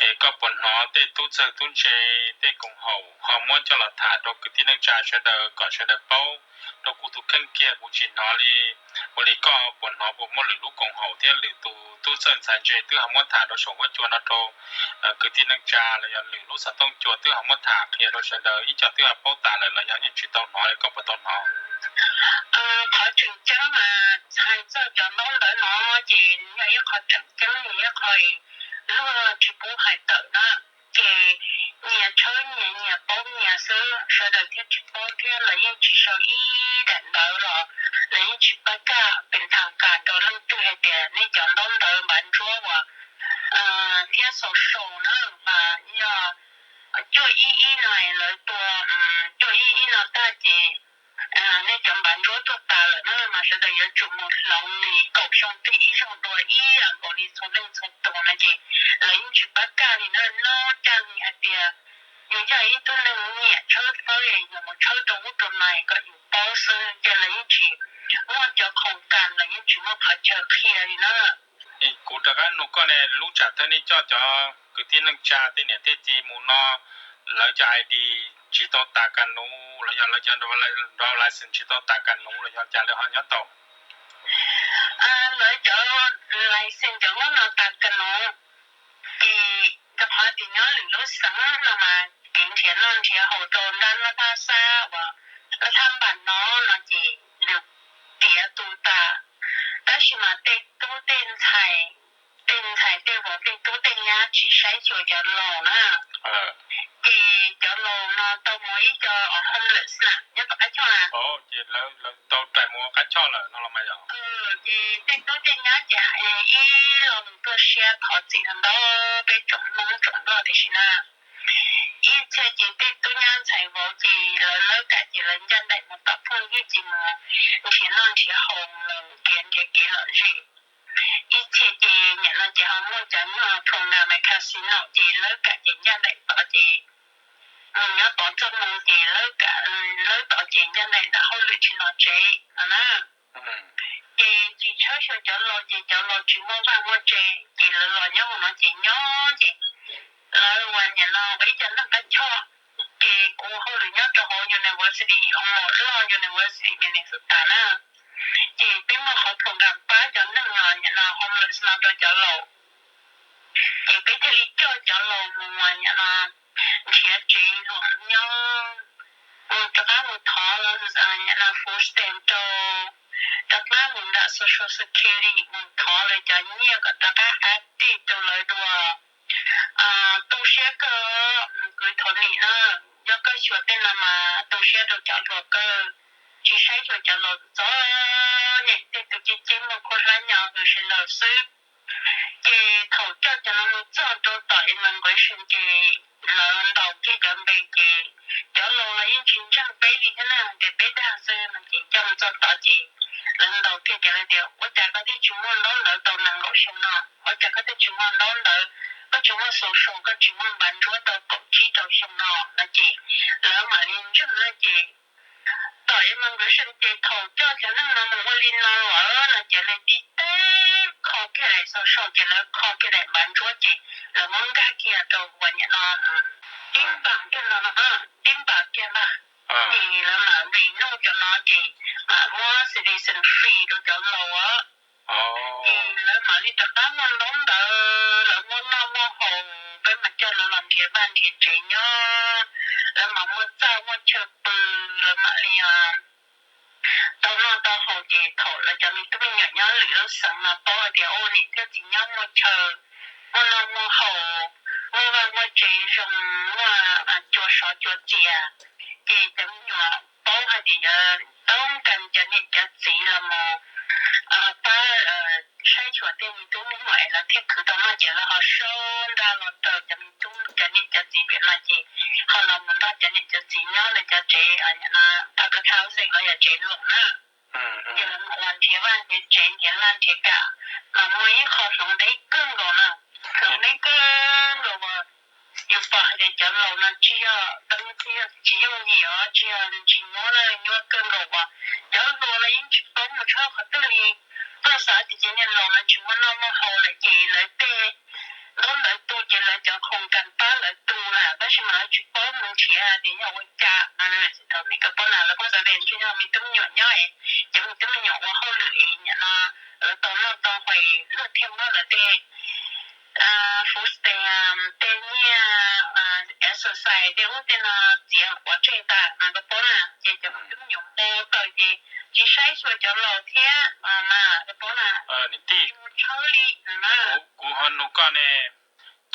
es koj puas hnov tej tub txawj tub ntse, tej koom haum ho muab coj los tham rau kwv tij neej tsa sawv daws kom sawv daws paub? Rau kuv tus kheej kiag kuv tsis hnov li. Ua li koj puas hnov puas muaj lwm lub koom haum thiab lwm tus tub txawj ntxhais ntse twb ho muab tham rau saum huab cua no rau kwv tij neej tsa los yog lwm lub xov tooj cua twb ho muab tham qhia rau sawv daws ib co twb ho paub tas lawm los yog yeej tsis tau hnov li, koj puas tau hnov? Qhov tseem ceeb mas hais txog cov ntaub ntawv no ces yog ib qho tseem ceeb, yog ib qho luag tsis pub hais tawm na. Ces nyias tshawb nyias, nyias paub nyias xwb, sawv daws thiaj tsis paub thiab lawv yeej tsis sau ib daim ntawv los lawv yeej tsis pab kaj pes thas kas rau leej twg hais tias nej cov ntaub ntawv npav ntsuab uas thiab social na mas yog cuaj ib ib no lawv tua, cuaj ib ib no tag ces nej cov npav ntsuab tuag tas lawm na mas sawv daws yuav tsum mus hloov li kaum xyoo twg ib zaug dua ib yam nkaus li txhua leej txhua tus no ces lawv yeej tsis pab kaj li na. Nyob cas li hais tias yus yog ib tug neeg nyiam tshawb fawb, yus mus tshawb rau ub rau no kom yus paub xwb ces lawv yeej tsis muaj cov khoom kas, lawv yeej tsis muaj qhov chaw qhia li na. Kuv rov qab nug koj ne, lub tsam thawj nej coj cov kwv tij neej tsa tej niam tej txiv mus no, lawv cov I D tsis tau tas kas nuv los yog lawv cov driver license tsis tau tas kas nuv los yog cas lawv ho nyob tau? Lawv cov license cov lub no tas kas nuv, ces rau qhov tias nyob lwm lub xeev no mas kev nrhiav noj nrhiav haus rau nrab laj thab xab uas laj thab npas no no ces yus tiav tu tas. Tab sis mas tej tub tej ntxhais, tej ntxhais tej vauv tej tub tej nyab tsis saib xyuas cov laus na, ces cov laus no tau mus ib co homeless na nyob tom qab choj. Ces lawv tau rais mus qab choj lawm no los mas yog. Ces tej tub tej nyab ces ib los tuaj siab thov txim ntau peb tsoom Hmoob tsoom Nplog tib si na. Ib txhia ces tej tub nyab ntxhais vauv ces lawv lawb kam ces lawv ncaj nraim mus tom phooj ywg ces mus nrhiav noj nrhiav haus, mus nrhiav nrhiav kev lom zem. Ib txhia ces nim no ces ho muaj cov nyuag program casino ces lawb kam ces ncaj nraim tod ces mus nyob tod txoj hmoo ces lawb kam, lawb tod ces ncaj nraim nram hauj lwm tsis los tsev no na. Ces tsis tshawb xyuas cov laus ces cov laus tsis muaj vaj muaj tsev ces lawv los nyob hauv no ces nyob ces lawv ua nim no ua ib co neeg qab choj. Ces kuv hauj lwm nyob rau hauv university, hauv loj university Minnesota na. Ces peb muaj qhov program pab cov neeg nim no homeless no rau cov laus. Ces peb thiaj li coj cov laus mus nim no nrhiav tsev luam nyob, mus rov qab mus thov nim no food stamp rau, rov qab mus nram social security mus thov lawv cov nyiaj kom rov qab active rau lawv dua. Tu siab kawg, kwv Thov Nim na, yog koj xyuas tej no mas tu siab rau cov hluas kawg, tsis saib xyuas cov laus txom nyem, tej tus ceb ceb muag khuab hlab nyo hws sawv daws xwb. Ces thaum coj cov no mus txog rau tom immigration ces lawv ntaus kiag cov npe ces cov laus los yeej tsis ntseeg peb li thiab na, tias peb dag xwb no ces coj mus txog tod ces lawv ntaus kiag ces lawv tias ua cas koj twb tsis muaj ntaub ntawv tau nees nkaum xyoo no, ua cas koj twb tsis muaj ntaub ntawv, koj tsis muaj social, koj tsis muaj npav ntsuab tau kaum tsib rau xyoo no no ces lawv mam li ntseeg na ces tom immigration ces thaum coj cov neeg no mus ua li no lawm no ces lawv tib teb kho kiag daim social ces lawv kho kiag daim npav ntsuab ces lawv muab nkag kiag rau ua nim no tib npam kiag no, tib npam kiag ntag. Ces lawv mam renew cov no ces mam muab citizen free rau cov laus. Ces lawv mam li rov qab muaj ntaub ntawv, lawv muaj noj muaj haus, peb mam coj lawv los nrhiav vaj nrhiav tsev nyob, lawv mam muaj txaj muaj chaw pw, lawv mam li tau noj tau haus. Ces thaum lawv cov me tub me nyuam nyob lwm lub xeev no paub hais tias ua niam thiab txiv nyob muaj chaw, muaj noj muaj haus, muaj vaj muaj tsev zoo, muaj cua sov cua txias, ces cov me nyuam paub hais tias yuav toob kas cov niam cov txiv los mus pab saib xyuas tej me tub me nyuam es lawv thiaj khwv tau noj ces lawv ho sau ntag los raws cov me tub cov niam cov txiv pem no ces ho los mus nrog cov niam cov txiv nyob lawv cov tsev public housing los yog tsev luam na. Ces lawv mam los nrhiav vaj nrhiav tsev nrhiav laj nrhiav kam, mas muaj ib qho hloov deb kawg nkaus na, hloov deb kawg nkaus uas yus pom hais tias cov laus no tsis yog, tsis yooj yim os, tsis yog ntsis nyuaj na, nyuaj kawg nkaus uas cov hluas los yeej tsis paub mus tshaj qhov twg li. Koj xav tias cov niam laus no tsis muaj noj muaj haus lawm ces lawv tej ntaub ntawv tu ces lawv cov khoom kas pab lawv tu na, tab sis mas lawv tsis paub mus nrhiav tias yog ua cas. Thaum me koj paub na, lawv kuj xav tias ntshe yog me tub me nyuam nyob es cov me tub me nyuam ua hauj lwm es nim no lawv tau noj tau haus luag thiaj muab lawv tej food stamp, tej nyiaj exercise tej ub tej no txiav quav tseg tas mas koj paub na, ces cov me tub me nyuam npau taws ces tsis saib xyuas cov laus thiab mas koj paub na, tsis mus tshawb li na. Kuv ho nug koj ne,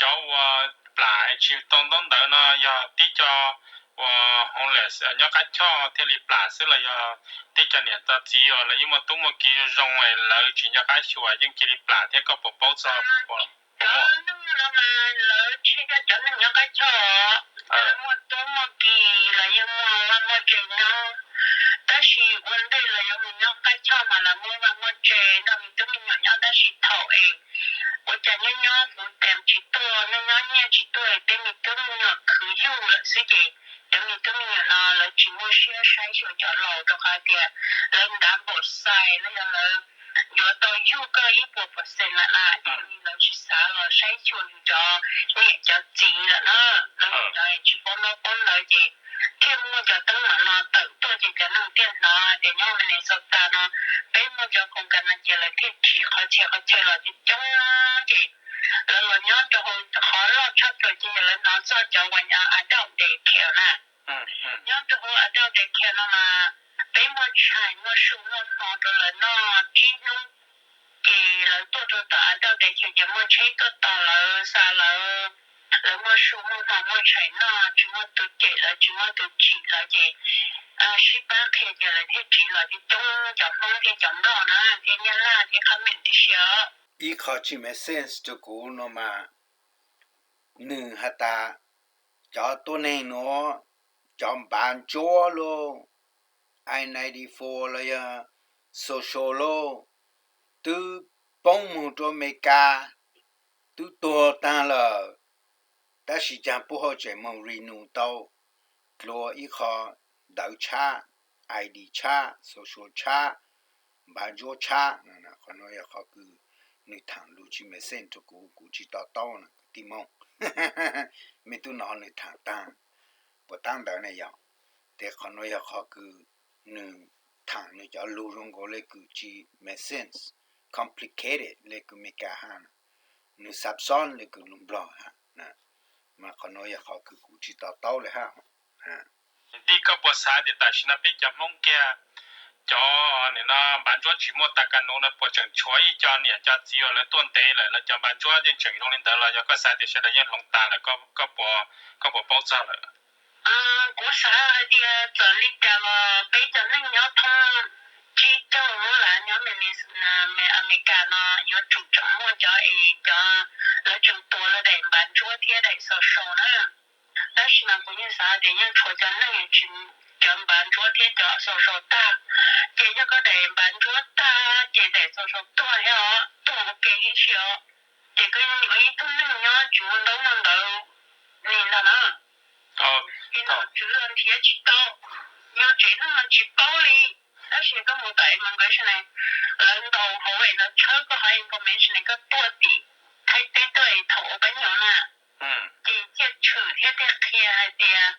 cov uas plam tsis tau ntaub ntawv no yog tib co uas homeless nyob qab choj thiaj li plam xwb los yog tej co niam co txiv uas lawv yeej muaj tub muaj ki zoo zoo es lawv tsis nco qab xyuas yeej cia li plam thiab, koj puas paub txog? Cov neeg no mas lawv tsis yog cov neeg nyob qab choj, lawv muaj tub muaj ki, lawv yeej muaj vaj muaj tsev nyob, tab sis ua ntej lawv yuav mus nyob qab choj mas lawv muaj vaj muaj tsev nrog me tub me nyuam nyob, tab sis thaum es ua cas nyob nyob food stamp tsis tuaj, nyob nyob nyiaj tsis tuaj, tej me tub me nyuam khwv yuj lawm xwb ces cov me tub me nyuam no lawv tsis muaj siab saib xyuas cov laus rau qhov tias lawv ntav npaum size los yog lawv yuav tau yuj koj ib puas percent lawm na, ces lawv tsis xav los saib xyuas yus cov niam cov txiv lawm na. Lawv cov tsis paub ntaub paub ntawv ces thiaj muaj cov teeb meem no tawm tuaj ces cov neeg thiaj hnov tias nyob Minnesota no peb muaj cov khoom kas no ces lawv thiaj tsiv qhov txhia qhov chaw los coob coob ces lawv los nyob rau hauv qhov loj tshaj plaws ces yog lawv hnov txog cov uas nyob adult daycare na. Nyob rau hauv adult daycare no mas peb muaj tshais muaj su muaj hmo rau lawv noj tsib hnub, ces lawv tuaj rau tom adult daycare ces muaj tsheb tuaj tos lawv, xa lawv, lawv muaj su muaj hmo muaj tshais noj, tsis muaj tus cem lawv tsis muaj tus tsim lawv ces sib pab qhia ces lawv thiaj tsiv los coob coob, cov Hmoob thiab cov Nplog na thiab Nyab Laj thiab qhab meem tib si os. Ib qho tsis make sense rau kuv no mas nws has tas cov tuab neeg nuav, cov npav ntsuab lauj, I ninety-four los yog social lauj, twb poob moog rua Amelikas, twb tuag taag lawm, tab sis caag puab ho tseem moog renew tau dlua ib qho ntawv tshab, I D tshab, social tshab, npav ntsuab tshab. Qhov nuav yog qhov kws nwg thaam lug tsis make sense rua kuv, kuv tsis to taub na kwv tij Moob. Mej tub nov nwg thaam taag puas taab ntawv ne yog? Tes qhov nuav yog qhov kws nwg thaam nwg cov lug zoo nkaus le kws tsis make sense, complicated le kws Amelikas hab, nwg xab xob le kws lug Nplog hab. Mas qhov nuav yog qhov kws kuv tsis to taub le hab. Tij, koj puas xav tias tam sim no peb cov Hmoob kiag cov nim no npav ntsuab tsis muaj tas ka nuv no puas tseem tshuav ib co niam co txiv uas lawv tuaj ntev lawm lawv cov npav ntsuab yeej tseem zoo li ntawd los yog koj xav tias sawv daws yeej hloov tas lawm? Koj puas paub txog lawm? Kuv xav hais tias txawm li cas los peb cov neeg nyob thoob tsib caug lub lav nyob Amelikas no yuav tsum tseem muaj cov es cov lawv tseem tuav lawv daim npav ntsuab thiab daim social na. Tab sis mas kuv yeej xav tias yeej tshuav cov neeg tsis, cov npav ntsuab thiab cov social tag. Ces yog koj daim npav ntsuab tag ces daim social tuag thiab os, tuag ua ke tib si os. Ces koj yeej ua ib tug neeg nyob tsis muaj ntaub muaj ntawv li ntag na. Ces nom tswv los nrhiav tsis tau, yus tsev neeg los tsis paub li. Tab sis koj mus tom immigration ne, lawv ntaus hauv es lawv tshawb koj qhov information es koj tuaj tim Thaib teb tuaj es thaum ua pab nyob na, ces thiaj tshwm thiab thiaj qhia hais tias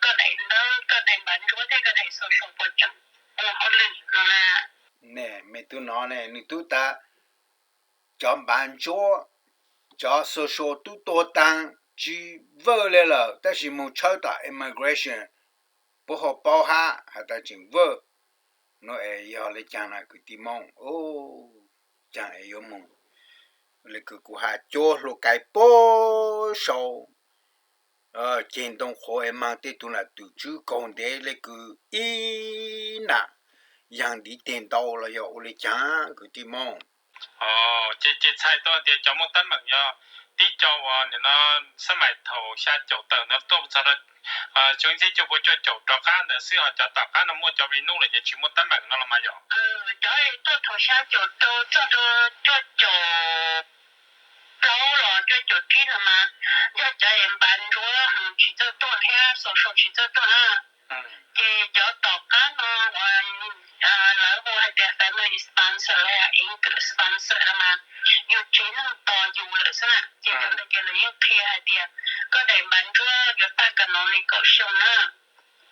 koj daim ntawv, koj daim npav ntsuab thiab koj daim social puas tseem ua hauj lwm no na. Ne, mej tub nov ne, nws tub tas cov npav ntsuab, cov social tub tuag taag tsis vwj le lawm, tab sis moog tshawb tom immigration puab ho paub hab has tas tseem vwj. Nuav es yog le caag na kwv tij Moob? Caag es yuav moog le kws kuv has cuab hlua kais puag sau ceg ntoo qhuav es maag tej tug nam twm tswb kaug ntev le kws ib nam yaag ntiv teg ntau los yog ua le caag kwv tij Moob? Ces, ces txhais tau tias cov muaj teeb meem yog tib co uas nim no xab mais thaum xya caum tawm ntawd tuaj txog rau xyoo ib txhiab cuaj pua cuaj caum rov qab ntawd xwb, ho cov tom qab no muaj cov renew lawm ces tsis muaj teeb meem no los mas yog. Cov tuaj thaum xya caum rau txog rau cuaj caum plaub los cuaj caum tsib no mas yog cov es npav ntsuab tsis txawj tuaj thiab social tsis txawj tuaj na. Ces cov tom qab no uas lawv hu hais tias family sponsor los yog income sponsor no mas yus tsev neeg tos yus lawm xwb na. Ces cov ntawd ces lawv yeej qhia hais tias koj daim npav ntsuab yuav tag kas no li kaum xyoo na,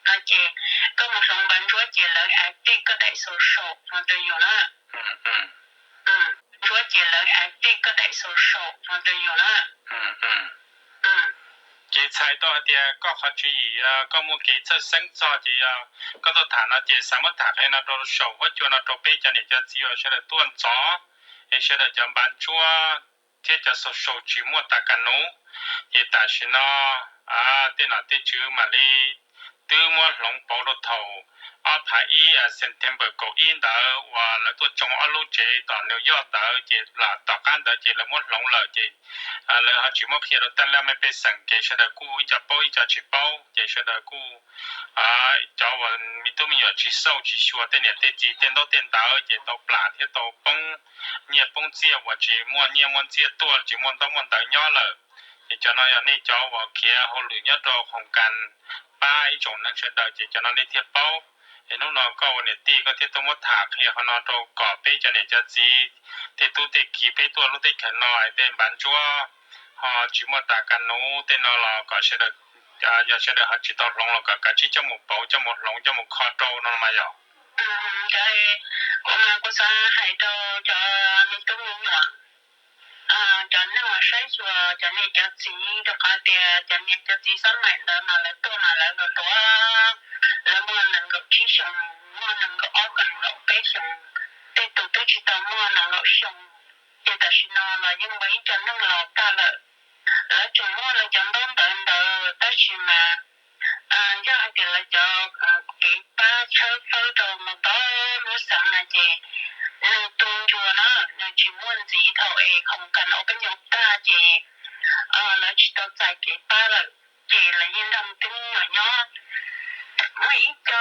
no ces koj mus hloov npav ntsuab ces lawv active koj daim social no rau yus na. Ntsuab ces lawv active koj daim social no rau yus na. Ces txhais tau hais tias koj qhov tswv yim, koj muaj kev txhawj xeeb txog ces yog koj tuaj tham no ces xav muab tham qhia no rau saum huab cua no rau peb cov niam cov txiv uas sawv daws tuaj ntxov, es sawv daws cov npav ntsuab thiab cov social tsis muaj tas kas nuv. Ces tam sim no tej nom tej tswv mam li twb muab hloov pauv rau thaum ob phav ib September kaum ib ntawd uas lawv tuaj tsoo ob lub tsev tom New York ntawd ces lam tom qab ntawd ces lawv muab hloov lawm ces lawv ho tsis muab qhia rau tej laj mej pej xeem ces sawv daws kuj ib co paub ib co tsis paub ces sawv daws kuj cov uas me tub me nyuam tsis xauj tsis xyuas tej niam tej txiv tej ntaub tej ntawv ces tau plam thiab tau poob nyiaj poob txiaj uas tsis muaj nyiaj muaj txiaj tuaj tsis muaj ntaub muaj ntawv nyob lawm. Ces cov no yog nej cov uas khiav hauj lwm nyob rau khoos kas pab ib tsoom neeg sawv daws ces cov no nej thiaj paub. Es hnub no koj ua niam tij koj thiaj tuaj muab tham qhia qhov no rau kom peb cov niam cov txiv tej tub tej kiv peb tuaj lub teb chaws no tej npav ntsuab ho tsis muaj tas kas nuv tej no los kom sawv daws, yog sawv daws ho tsis tau hloov los kom kav tsij coj mus pauv coj mus hloov coj mus kho rau no mas yog. Cov, kuv mas kuv xav hais rau cov me tub me nyuam, cov neeg uas saib xyuas cov niam cov txiv rau qhov tias cov niam cov txiv xab maim ntawd mas lawv tuaj mas lawv luag tuav, lawv muaj nees nkaum tsib xyoos, muaj nees nkaum ob nees nkaum peb xyoos, tej tus twb tsis tau muaj nees nkaum xyoo. Ces tam sim no los yeej muaj ib co neeg los tag lawm, lawv tseem muaj lawv cov ntaub ntawv ntawd tab sis mas yog hais tias lawv cov kev pab tshawb fawb rau mus tau lub xeev na ces nws tu ncua na, nws tsis muaj ntxiv thaum es khoom kas no peb nyob tag ces lawv tsis tau txais kev pab lawm, ces lawv yeej nrog tub me nyuam nyob. Muaj ib co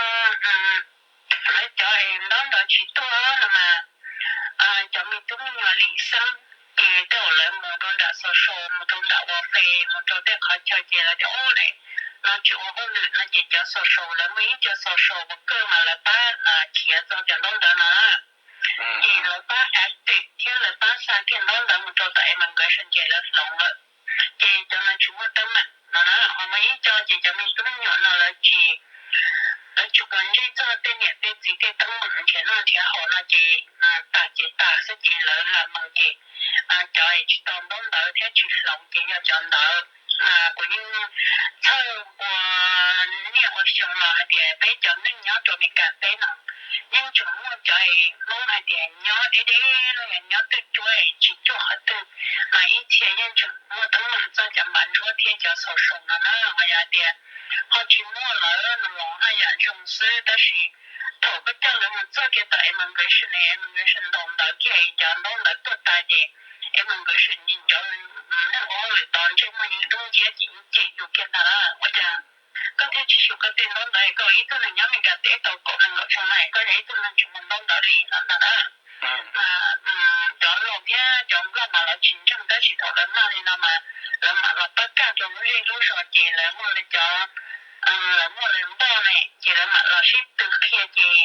lawv cov es ntaub ntawv tsis tuaj no mas cov me tub me nyuam lim xeeb ces tej zaum lawv mus rau nram social, mus rau nram welfare, mus rau tej qhov chaw ces lawv tias ub ne, no tsis ua hauj lwm no ces cov social lawv muaj ib co social worker mas lawv pab khiav txog cov ntaub ntawv no na. Ces lawv pab active thiab lawv pab xa kiag ntaub ntawv mus rau tom immigration ces lawv hloov lawm. Ces cov no tsis muaj teeb meem no na, ho muaj ib co ces cov me tub me nyuam no lawv tsis, lawv tsis quav ntsej txog tej niam tej txiv tej teeb meem nrhiav noj nrhiav haus no ces tas ces tas xwb ces lawv lam mus ces cov tsis tau ntaub ntawv thiab tsis hloov ces yog cov ntawd. Mas kuv yeej txhawj ua niaj ua xyoo los hais tias peb cov neeg nyob rau Amelikas teb no yeej tseem muaj cov Hmoob hais tias nyob deb deb los yog nyob twj cuab tsis cuag qhov twg, mas ib txhia yeej tseem muaj teeb meem txog cov npav ntsuab thiab cov social no na. Ho yog hais tias ho tsis muaj lawm no los haj yam zoo xwb, tab sis thaum koj coj lawv mus txog kiag tom immigration, immigration ntaus ntawv kiag cov ntaub ntawv tuaj tas ces immigration cov neeg ua hauj lwm tos ntsej muag yeej dub nciab ces yeej cem yus kiag ntag na. Ua cas koj thiaj tsis xyuas koj tej ntaub ntawv, koj ib tug neeg nyob Amelikas teb tau kaum nees nkaum xyoo na, koj yog ib tug neeg tsis muaj ntaub ntawv li no ntag na. Mas cov laus thiab cov nplog mas lawv tsis ntseeg tab sis thaum lawv mloog li no mas lawv mam los pab kaj rau lub zej lub zos ces lawv muaj li cov, lawv muaj li npoj ne ces lawv mam los sib tw qhia ces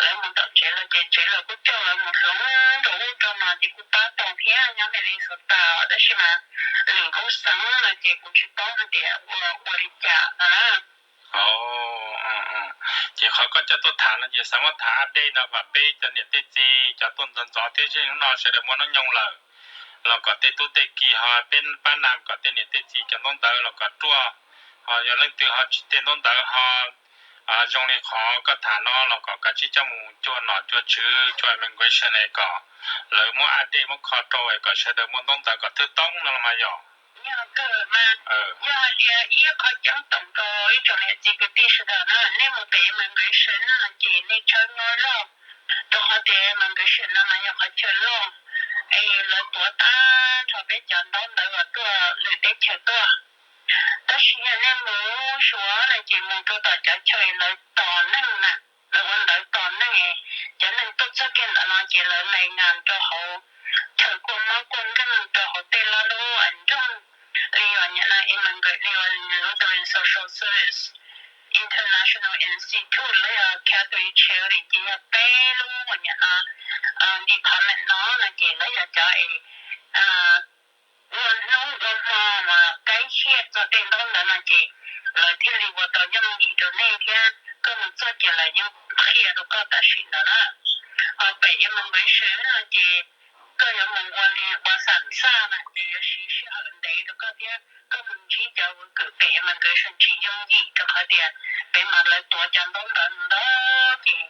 lawv mus tom tsev lawm ces tsev lawv kuj coj lawv mus hloov rau ub rau no ces kuj pab tau thiab nyob Minnesota tab sis mas lwm lub xeev no ces kuv tsis paub hais tias ua ua li cas no na. Ces qhov koj coj tuaj tham no ces xav muab tham update no kom peb cov niam tej txiv cov tuaj ntxov ntxov thiab zej no sawv daws muaj hnub nyoog lawm los kom tej tub tej ki ho peb pab nam kom tej niam tej txiv cov ntaub ntawv los kom ruaj, ho yog leej twg ho tsis tej ntaub ntawv ho zoo li qhov koj tham no los kom kav tsij coj mus cuag nom cuag tswv cuag immigration es kom lawv muab update muab kho rau es kom sawv daws muaj ntaub ntawv kom thwj toob no los mas yog. Yog kawg mas, yog hais tias ib qho ceeb toom rau ib tsoom niam txiv kwv tij sawv daws na, nej mus pem immigration no ces nej tshawb nyuaj zog, rau qhov tias immigration no mas yog qhov chaw loj, es lawv tuav tag nrho peb cov ntaub ntawv uas tuaj lwm teb chaws tuaj. Tab sis yog nej mus Suav no ces mus rau tom cov chaw lawv tos neeg na, lawv ua ntawv tos neeg, cov neeg tuaj txog kiag ntawd no ces lawv lais nas rau hauv chaw kuaj mob kuaj nkeeg rau hauv tej lab lub nroog li uas nim no immigrant li uas Lutheran Social Service, International Institute los yog Catholic Charity ces yog peb lub uas nim no department no no ces lawv yog cov es ua hnub ua hmo uas kaib khiaj txog tej ntaub ntawv no ces lawv thiaj li ua tau yooj yim rau nej thiab koj mus txog ces lawv yeej qhia rau koj tam sim ntawd na. Ho pem immigration no ces koj yuav mus ua li ua xam xaj no ces yuav siv sij hawm ntev rau koj thiab koj mus ntsib cov ua kwm pem immigration tsis yooj yim rau qhov tias pem mas lawv tuav cov ntaub ntawv ntau ces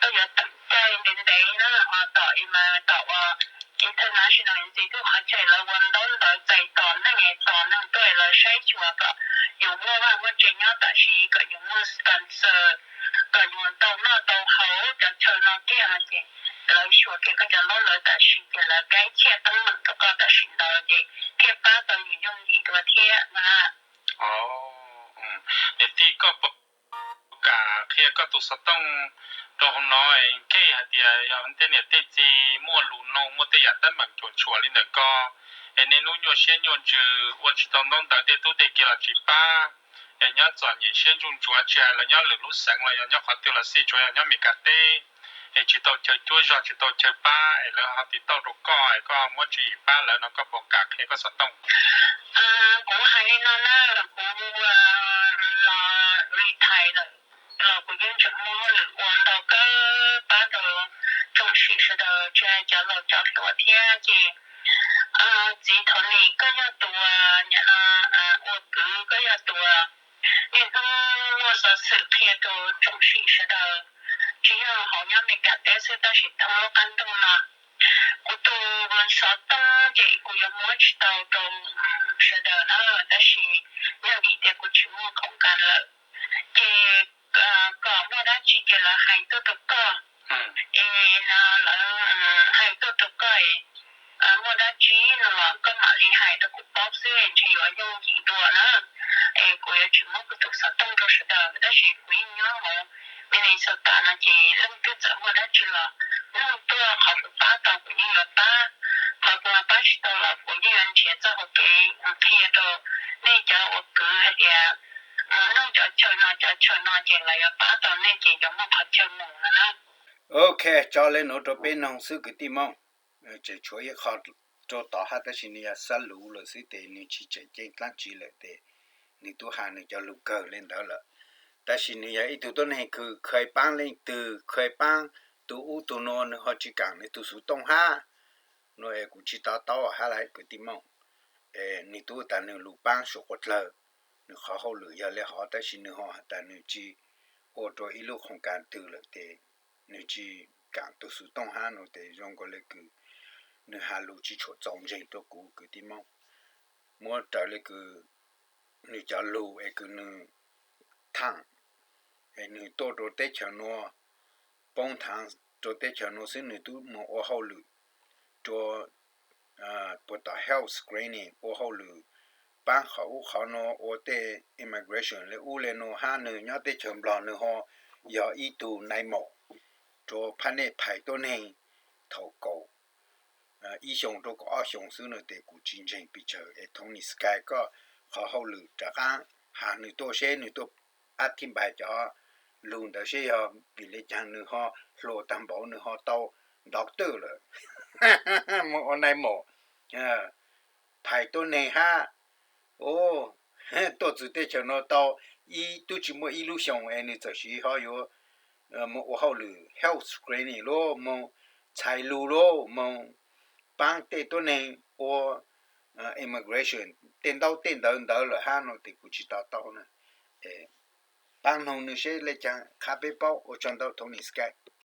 koj yuav teem caij ntev ntev na ho tom tom uas International Institute qhov chaw lawv ua ntaub ntawv txais tos neeg tos neeg tuaj lawv saib xyuas kom yus muaj vaj muaj tsev nyob tam sim kom yus muaj sponsor kom yus tau noj tau haus cov chaw no kiag no ces lawv xyuas kiag koj cov ntaub ntawv tam sim ces lawv kaib khiaj teeb meem rau koj tam sim ntawd ces thiaj pab tau yus yooj yim dua thiab na. Niam tij, koj puas kam qhia koj tus xov tooj rau hauv no es nkej hais tias yog tej niam tej txiv muaj lus noog muaj tej yam teeb meem cuam tshuam li ntawm ko es niaj hnub nyuaj siab nyuaj ntsws ua tsis tau ntaub ntawv tej tub tej kiv los tsis pab es nyob txom nyem siab ntsuj ntsuav tsis hais lawv nyob lwm lub xeev los yog nyob qhov twg los xij tsuas yog nyob Meskas teb es tsis tau chaw cuab zog tsis tau chaw pab es lawv ho tiv tauj rau koj es koj muab tswv yim pab lawv no koj puas kam qhia koj xov tooj? Kuv hais li no na, kuv los retire lawm los kuv yeej tseem muaj hauj lwm ua ntau kawg pab rau tsoom sim sawv daws tsis hais cov laus cov hluas thiab ces txiv Thov Nis koj yog tus nim no ua kwv koj yog tus niaj hnub muaj xov xwm qhia rau tsoom sim sawv daws tsis yog hauv nyob Meskas teb xwb tab sis thoob lub qab ntuj no. Kuv tus xov tooj ces kuv yuav muab tsis tau rau sawv daws na tab sis yog vim tias kuv tsis muaj khoom kas lawm ces kom muaj dab tsi ces lawv hais tuaj rau koj es no lawv hais tuaj rau koj es muaj dab tsi no los koj mam li hais rau kuv paub xwb ntshe yuav yooj yim dua na. Es kuv yuav tsis muab kuv tus xov tooj rau sawv daws tab sis kuv yeej nyob hauv Minnesota no ces leej twg txawm muaj dab tsi los nug tuaj qhov kuv pab tau kuv yeej yuav pab, qhov kuv pab tsis tau los kuv yeej yuav nrhiav txoj hauv kev qhia rau nej cov ua kwv hais tias mus nug cov chaw no cov chaw no ces lawv yuav pab tau nej ces yuav muaj qhov chaw mus no na. Ok, tso li nuav rau peb noog xwb kwv tij Moob. Tseem tshuav ib qho rau tod hab tab sis nws yog xab luv lawm xwb tes nws tsis tseem ceeb dlaab tsi lawm tes nws tub has nws cov lug kawg li ntawd lawm. Tab sis nws yog ib tug tuab neeg kws kheev paab leej twg, kheev paab tug ub tug nuav, nws ho tsis kaam nws tug xuv tooj hab. Nuav es kuv tsis to taub hab lawm kwv tij Moob. Es nws tub tas nws lug paab suav quas dlawg, nws qhov hauj lwm yog le hov tab sis nws ho has tas nws tsis ua rua ib lub khoos kas twg lawm tes nws tsis kaam tug xuv tooj hab nuav tes zoo nkaus le kws nws has lug tsis tshua txaus ntseeg rua kuv kwv tij Moob. Muab raws le kws nws cov lug es kws nws thaam es nws tuaj rua teb chaws nuav, poob thaav rua teb chaws nuav xwb nws tub moog ua hauj lwm rua puas tom health screening, ua hauj lwm paab qhov ub qhov nuav, ua tej immigration le ub le nuav hab nws nyob teb chaws Nplog nws ho yog ib tug nai maum rua phab nej phais tuab neeg thaum kaum ib xyoo rua kaum ob xyoo xwb no tes kuv tsis ntseeg pes tsawg es Tony Sky koj qhov hauj lwm rov qaab has nws tuaj seb nws tuaj ab thib npais cov lug ntawd seb yog vim le caag nws ho hluas taag npaum nws ho tau doctor lawm moog ua nai maum phais tuab neeg hab. Tuaj txug teb chaws nuav tau ib tub tsis muaj ib lub xyoos es nws txawm siv ho yuav moog ua hauj lwm health screening lauj, moog txhais lug lauj, moog paab tej tuab neeg ua immigration tej ntaub tej ntawv ntawd lawm hab no tes kuv tsis to taub na. Paab noog nws seb le caag qha peb paub. Ua tsaug ntau Tony Sky.